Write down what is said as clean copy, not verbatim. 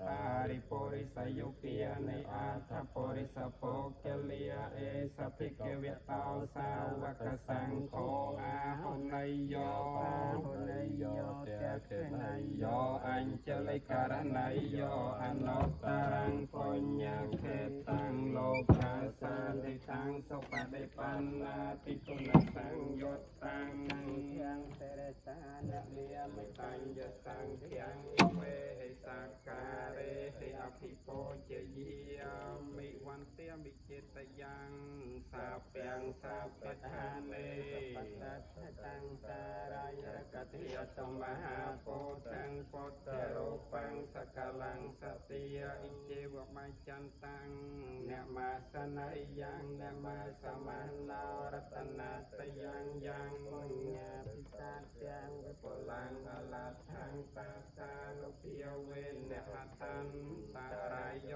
តារិពុរិសយុគានិ អដ្ឋពុរិសពុគលា អេសភិក្ខវតោសាវកសង្ឃោ អាហុនយយោ អាហុនយយោ តេខេនយយោ អញ្ជលិករណយយោ អនុត្តរੰបញ្ញខេតាំង លោកាសានិតាំង សុបដិបណ្ណាតិ គុណសង្យុត្តតាំង ធាងសិរិសានលាមិតញ្ញសង្ឃាំង វេហិសាការេហិ អភិពោជយាមិ វន្តាមិ ចេតយ៉ាង សាពាំងសាពឋានេ បតតាំង សារាយរកតិយតមហាពោតាំង ពុទ្ធរូបាំង សកលੰសតិយ អិចេវមចន្តាំង នមសនយ៉ាង នមសមណោរតនតយ៉ាង យ៉ាងមុញ្ញាភិសាទាំងវិពលੰអលដ្ឋੰ តាសានុភាវេនហតានតារាយ